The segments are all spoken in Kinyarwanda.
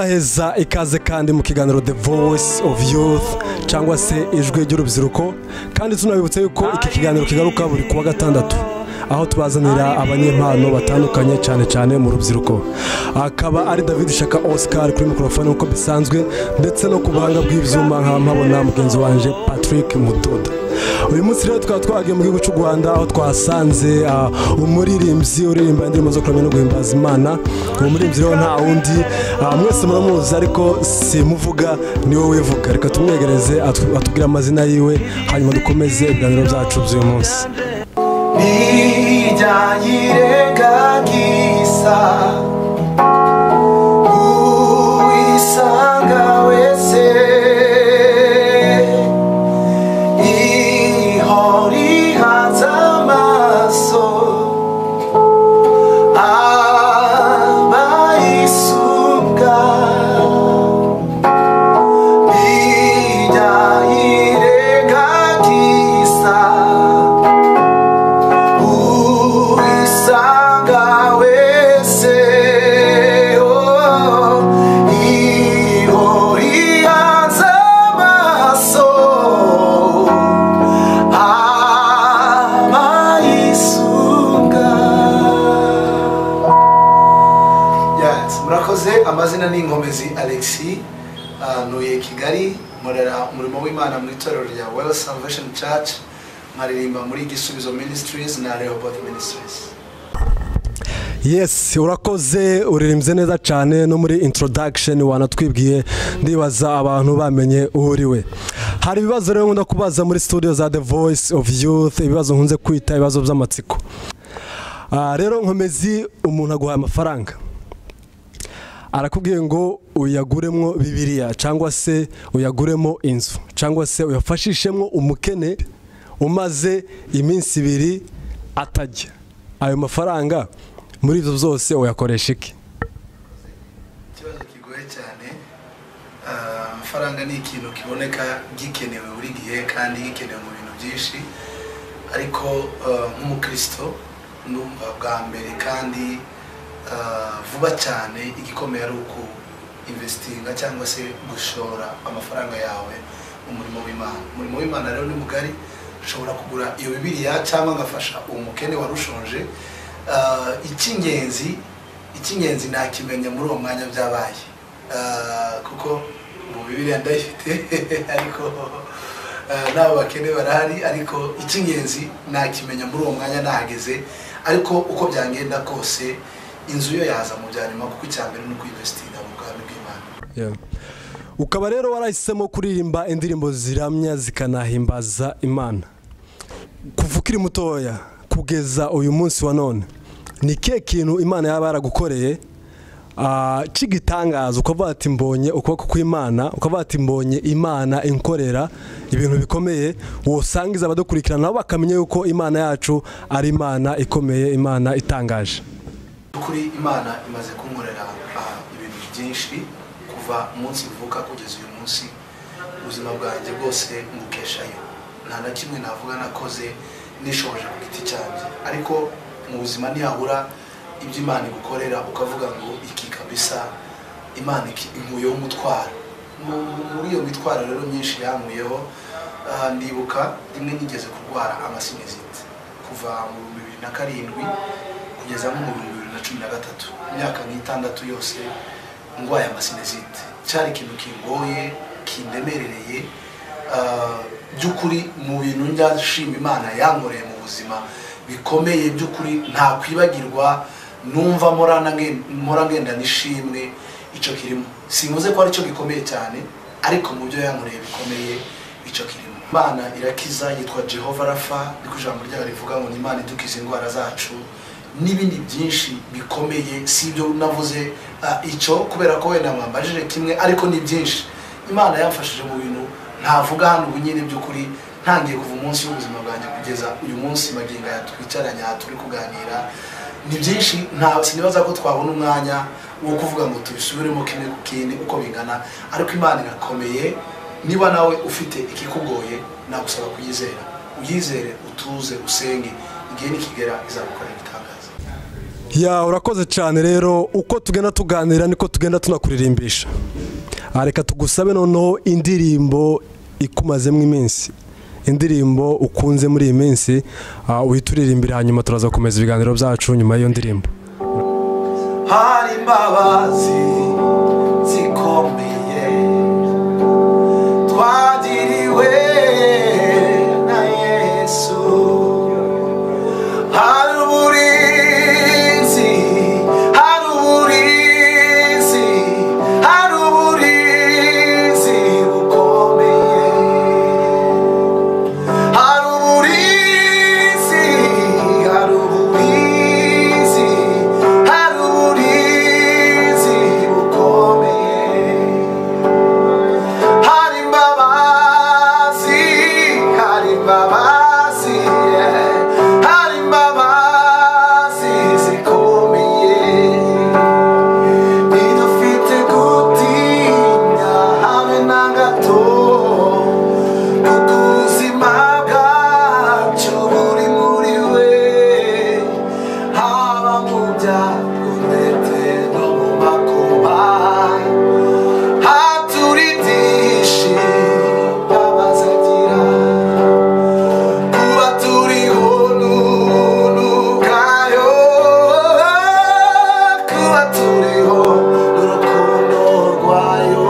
Ndabaheza ikaze kandi mu kiganiro The Voice of Youth cyangwa se ijwi ry'urubyiruko, kandi tunabibutsa yuko iki kiganiro kigaruka buri kuwa gatandatu, aho tubazanira abanyempano batandukanye cyane cyane mu rubyiruko. Akaba ari David Shaka Oscar kuri microphone uko bisanzwe, ndetse no ku buhanga bw'ibyuma nka mpabona mugenzi wanje Patrick Mudoda. Uyu munsi rero tukaba twagiye mu gihugu cy'u Rwanda, aho twasanze umuririmbyi uririmba indirimbo zo kuramya no guhimbaza Imana. Uwo muririmbyi rero nta wundi, mwese muramuzi ariko simuvuga, ni wowe wivuga. Reka tumwegereze atubwire amazina yiwe, hanyuma dukomeze ibiganiro byacu by'uyu munsi. Uisanga wese ihori hanze amaso abayisuka irengagiza uisanga wese ihori hanze amaso abayisuka. Yes, murakoze. Amazina ni Nkomezi Alexis, ntuye Kigali, nkorera umurimo w'Imana mu itorero rya Well Salvation Church, nkaririmba muri Gisubizo Ministries na Rehoboth Ministries. Yes, urakoze, uririmbye neza cyane, no muri introduction wanatwibwiye, ndibaza abantu bamenye uriwe. Hari ibibazo rero nkunda kubaza muri studio za The Voice of Youth, ibibazo nkunze kwita ibibazo by'amatsiko. Rero Nkomezi, umuntu aguhaye amafaranga arakubwiye ngo uyaguremo Bibiliya cyangwa se uyaguremo inzu cyangwa se uyafashishemo umukene umaze iminsi ibiri atajya, ayo mafaranga muri ibyo byose uyakoresha iki? Ikibazo kigoye cyane. Amafaranga ni ikintu kiboneka gikenewe buri gihe kandi gikenewe mu bintu byinshi, ariko nk'umukristo ndumva bwa mbere kandi vuba cyane igikomeye ari uku investinga cyangwa se gushora amafaranga yawe mu murimo w'Imana. Umurimo w'Imana rero ni mugari, ushobora kugura iyo Bibiliya cyangwa ngafasha uwo mukene wari ushonje. Icy'ingenzi nakimenya muri uwo mwanya byabaye, kuko ubu Bibiliya ndayifite ariko n'abo bakene barahari, ariko icy'ingenzi nakimenya muri uwo mwanya nahageze. Ariko uko byagenda kose inzu yo yaza mu bya nyuma, kuko icya mbere ni ukwinvestinga mu bwami bw'Imana. Ukaba rero warahisemo kuririmba indirimbo ziramya zikanahimbaza Imana kuva ukiri mutoya kugeza uyu munsi wa none. Ni kihe kintu Imana yaba yaragukoreye cy'igitangaza ukavuga ati mbonye ukuboko kw'Imana, ukavuga ati mbonye Imana inkorera ibintu bikomeye, wosangiza abadukurikirana nabo bakamenya yuko Imana yacu ari Imana ikomeye, Imana itangaje? Kuri Imana imaze kunkorera ibintu byinshi kuva umunsi mvuka kugeza uyu munsi. Ubuzima bwanjye bwose mbukeshayo, nta na kimwe navuga nakoze nishoboje ku giti cyanjye, ariko mu buzima ntiyabura ibyo Imana igukorera ukavuga ngo iki kabisa Imana inkuyeho umutwaro. Muri iyo mitwaro rero myinshi yankuyeho, ndibuka rimwe nigeze kurwara amasinezite kuva mu 2007 kugeza mu 2013, imyaka nk'itandatu yose ndwaye amasinezite. Cyari ikintu kingoye kindemerereye. By'ukuri mu bintu njya nshima Imana yankoreye mu buzima bikomeye by'ukuri ntakwibagirwa, numva mpora ngenda nishimwe, icyo kirimo. Simvuze ko aricyo gikomeye cyane, ariko mu byo yankoreye bikomeye icyo kirimo. Imana irakiza, yitwa Jehova Rafa, niko ijambo ryayo rivuga ngo ni Imana idukiza indwara zacu n'ibindi byinshi bikomeye. Si ibyo navuze icyo kubera ko wenda mwambajije kimwe, ariko ni byinshi Imana yamfashije mu bintu ntavuga hano ubu nyine. By'ukuri ntangiye kuva umunsi w'ubuzima bwanjye kugeza uyu munsi magingo aya twicaranye aha turi kuganira, ni byinshi, nta sinibaza ko twabona umwanya wo kuvuga ngo tubisubiremo kimwe ku kindi uko bingana, ariko Imana irakomeye. Niba nawe ufite ikikugoye, nagusaba kuyizera, uyizere, utuze, usenge, igihe nikigera izagukorera ibitangaza. Ya, urakoze cyane. Rero uko tugenda tuganira niko tugenda tunakuririmbisha. Reka tugusabe noneho indirimbo ikumazemo iminsi, indirimbo ukunze muri iyi minsi, uhita uririmbira, hanyuma turaza gukomeza ibiganiro byacu nyuma y'iyo ndirimbo. Hari imbabazi zikomeye twagiriwe na Yesu, hari uburinzi, hari uburinzi, hari uburinzi bukomeye, hari uburinzi, hari uburinzi, hari uburinzi bukomeye, hari imbabazi, hari imbabazi, hari imbabazi zikomeye, ntidufite gutinya habe na gato, kuko ubuzima bwacu buri muri we, haba mu byago ndetse no mu makuba, haturindishe imbabazi agira, kuba turiho n'ubuntu bwayo, kuba turiho n'urukundo rwayo,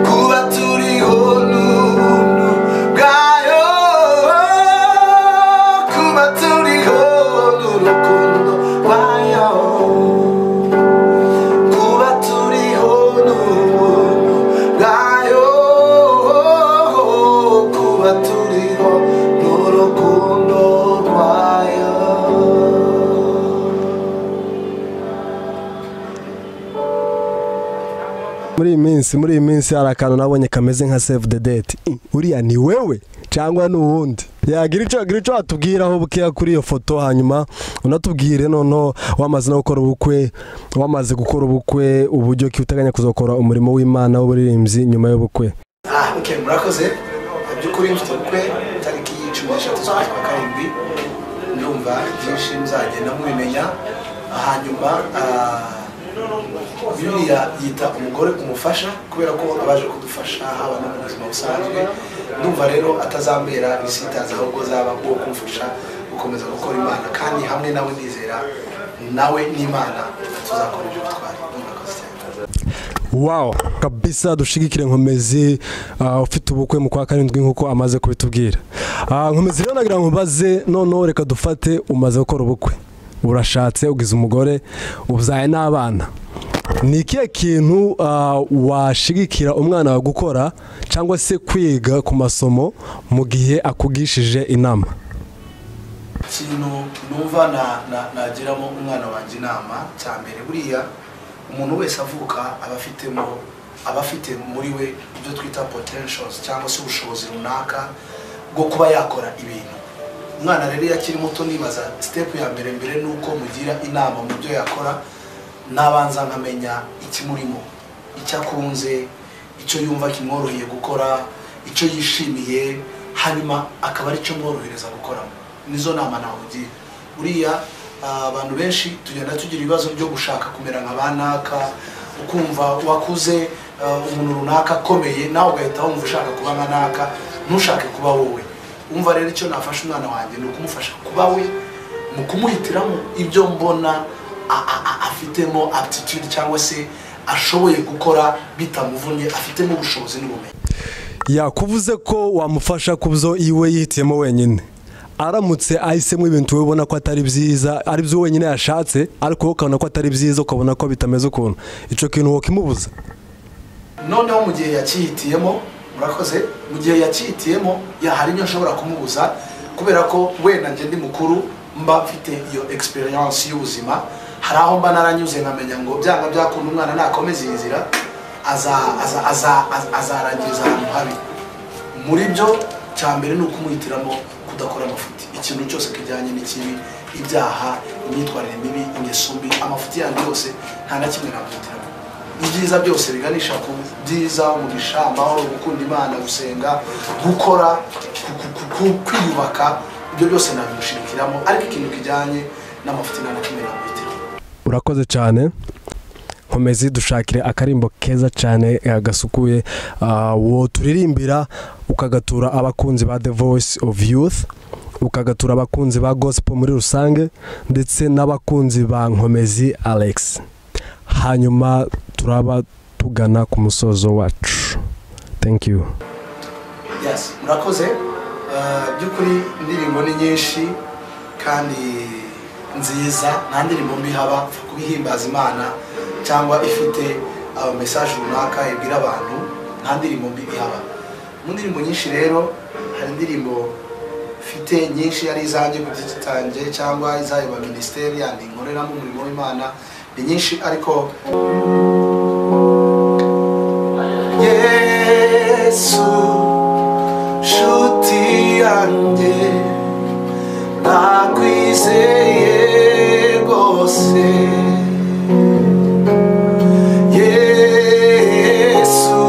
kuba turiho n'ubuntu bwayo, kuba turiho n'urukundo rwayo, kuba turiho n'ubuntu bwayo, kuba turiho n'urukundo rwayo. Muri iyi minsi hari akantu nabonye kameze nka save the date. Uriya ni wewe cyangwa ni uwundi? Yagira icyo watubwiraho bukeya kuri iyo foto, hanyuma unatubwire noneho wamaze no gukora ubukwe, wamaze gukora ubukwe, uburyo ki uteganya kuzakora umurimo w'Imana w'uburirimbyi nyuma y'ubukwe. Okay, murakoze. By'ukuri mfite ubukwe tariki 13 z'ukwezi kwa karindwi, ndumva byinshi muzagenda mubimenya. Hanyuma Bibiliya yita umugore umufasha, kubera ko abaje kudufasha haba no mu buzima busanzwe. Ndumva rero atazambera isitaza, ahubwo zaba uwo kumfasha gukomeza gukora Imana, kandi hamwe nawe ndizera nawe n'Imana tuzakora ibyo bitwari. Murakoze cyane. Wow, kabisa dushigikire Nkomezi ufite ubukwe mu kwa karindwi nkuko amaze kubitubwira. Nkomezi rero nagira ngo mbaze noneho, reka dufate umaze gukora ubukwe, urashatse, ugize umugore, ubyaye n'abana, ni ikihe kintu washigikira umwana wawe gukora cyangwa se kwiga ku masomo mu gihe akugishije inama? Ikintu numva nagiramo umwana wanjye inama cya mbere, buriya umuntu wese avuka aba afite muri we ibyo twita potentials cyangwa se ubushobozi runaka bwo kuba yakora ibintu. Umwana rero iyo akiri muto, nibaza step ya mbere mbere nuko mugira inama mu byo yakora, nabanza nkamenya ikimurimo, icyo akunze, icyo yumva kimworoheye gukora, icyo yishimiye, hanyuma akaba aricyo mworohereza gukoramo. Nizo nama namugira. Buriya abantu benshi tugenda tugira ibibazo byo gushaka kumera nka banaka, ukumva wakuze umuntu runaka akomeye, nawe ugahita wumva ushaka kuba nka naka, ntushake kuba wowe. Umva rero icyo nafasha umwana wanjye ni ukumufasha kuba we, mu kumuhitiramo ibyo mbona afitemo aptitude cyangwa se ashoboye gukora bitamuvunnye, afitemo ubushobozi n'ubumenyi. Yakuvuze ko wamufasha kubyo iwe yihitiyemo wenyine, aramutse ahisemo ibintu wowe ubona ko atari byiza, ari byo wenyine yashatse, ariko wowe ukabona ko atari byiza, ukabona ko bitameze ukuntu, icyo kintu wokimubuza? Noneho mu gihe yakihitiyemo, murakoze, mu gihe yakihitiyemo hari ibyo nshobora kumubuza, kubera ko wenda njye ndi mukuru, mba mfite iyo experience y'ubuzima, hari aho mba naranyuze nkamenya ngo byanga byakunda umwana nakomeza iyi nzira azarangiza ahantu habi. Muri byo cya mbere ni ukumuhitiramo kudakora amafuti, ikintu cyose kijyanye n'ikibi, ibyaha, imyitwarire mibi, ingeso mbi, amafuti yandi yose nta na kimwe namuhitiramo. Ibyiza byose biganisha ku byiza, umugisha, amahoro, gukunda Imana, gusenga, gukora, kwiyubaka, ibyo byose nabimushirikiramo. Ariko ikintu kijyanye N'amafuti nta na kimwe namuhitira. Urakoze cyane Nkomezi, dushakire akarimbo keza cyane gasukuye wo turirimbira, ukagatura abakunzi ba The Voice of Youth, ukagatura abakunzi ba gospel muri rusange, ndetse n'abakunzi ba Nkomezi Alex. Hanyuma turaba tugana ku musozo wacu. Thank you. Yes, murakoze. By'ukuri indirimbo ni nyinshi kandi nziza, nta ndirimbo mbi haba kubihimbaza Imana cyangwa ifite message runaka ibwira abantu, nta ndirimbo mbi ihaba. Mu ndirimbo nyinshi rero hari indirimbo mfite nyinshi ari izanjye ku giti cyanjye cyangwa izayo ba ministeri yandi nkoreramo umurimo w'Imana, ni nyinshi. Ariko Yesu nshuti yanjye nakwizeye rwose, Yesu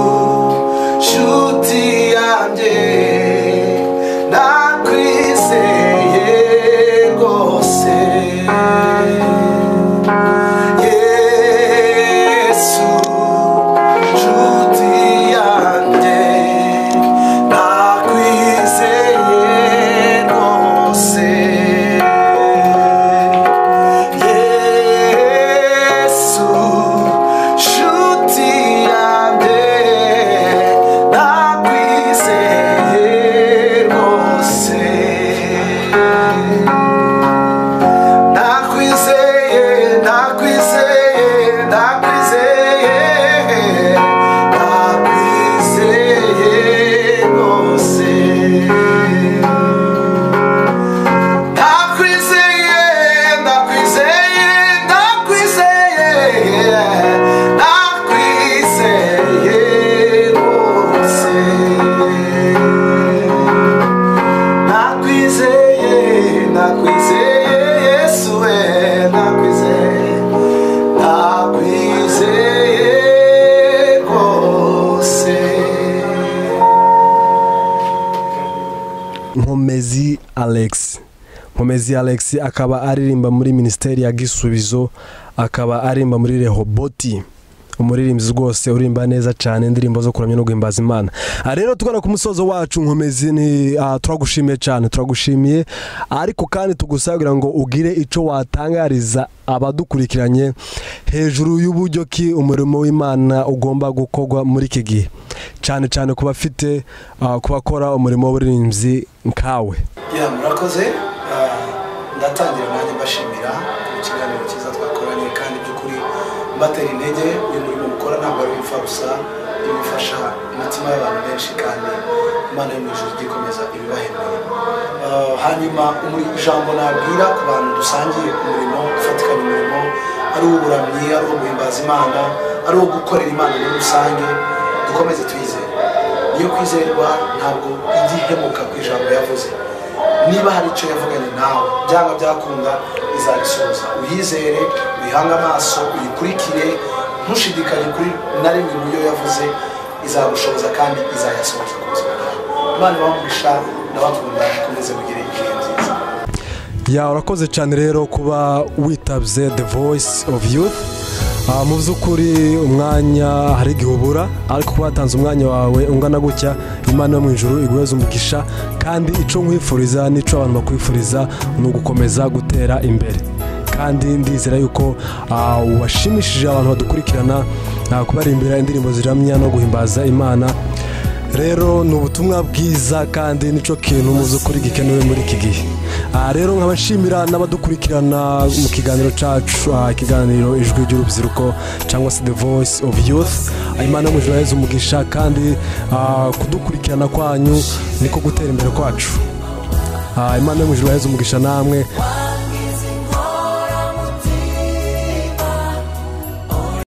nshuti yanjye nakwizeye rwose, Yesu nshuti yanjye nakwizeye rwose, Yesu nshuti yanjye nakwizeye rwose, nakwizeye, nakwizeye, nakwizeye, nakwizeye rwose, nakwizeye, nakwizeye, nakwizeye, nakwizeye rwose, nakwizeye, nakwizeye Yesu we, nakwizeye, nakwizeye rwose. Nkomezi Alex. Nkomezi Alex akaba aririmba muri Ministeri ya Gisubizo, akaba aririmba muri Rehoboti, umuririmbyi rwose uririmba neza cyane indirimbo zo kuramya no guhimbaza Imana. Rero tugana ku musozo wacu Nkomezi, ni turagushimiye cyane, turagushimiye, ariko kandi tugusabira ngo ugire ico watangariza abadukurikiranye hejuru y'uburyo ki umurimo w'Imana ugomba gukorwa muri iki gihe, cyane cyane ku bafite kubakora umurimo w'uburirimbyi nkawe. Ya, murakoze. Ndatangira nanjye mbashimira ku kiganiro cyiza twakoranye, kandi by'ukuri mbatera intege. Uyu murimo mukora ntabwo ari uw'imfabusa, bifasha imitima y'abantu benshi, kandi Imana yo mu ijuru igikomeza ibibahembere. Hanyuma ijambo nabwira ku bantu dusangiye umurimo, dufatikanya umurimo, ari uw'uburamyi, ari uwo guhimbaza Imana, ari uwo gukorera Imana muri rusange, dukomeze tuyizere. Niyo kwizerwa ntabwo ijya ihemuka ku ijambo yavuze. Niba hari icyo yavuganye nawe byanga byakunda izabisohoza. Uyizere, uyihange amaso, uyikurikire, ntushidikanye kuri na rimwe mu byo yavuze, izagushoboza kandi izayasohoza ku buzima bwawe. Imana ibahe umugisha, ndabakunda, mukomeze mugire ibihe byiza. Ya, urakoze cyane rero kuba witabye The Voice of Youth. Mu by'ukuri umwanya hari igihe ubura, ariko kuba watanze umwanya wawe ungana gutya, Imana yo mu ijuru iguheze umugisha, kandi icyo nkwifuriza n'icyo abantu bakwifuriza ni ugukomeza gutera imbere. Kandi ndizera yuko washimishije abantu badukurikirana kubarimbira indirimbo ziramya no guhimbaza Imana. Rero ni ubutumwa bwiza kandi nicyo kintu mu by'ukuri gikenewe muri iki gihe. Rero nkabashimira n'abadukurikirana mu kiganiro cyacu, ikiganiro Ijwi ry'Urubyiruko cyangwa se The Voice of Youth. Imana yo mu ijuru ibahe umugisha, kandi kudukurikirana kwanyu niko gutera imbere kwacu. Imana yo mu ijuru ibahe umugisha namwe.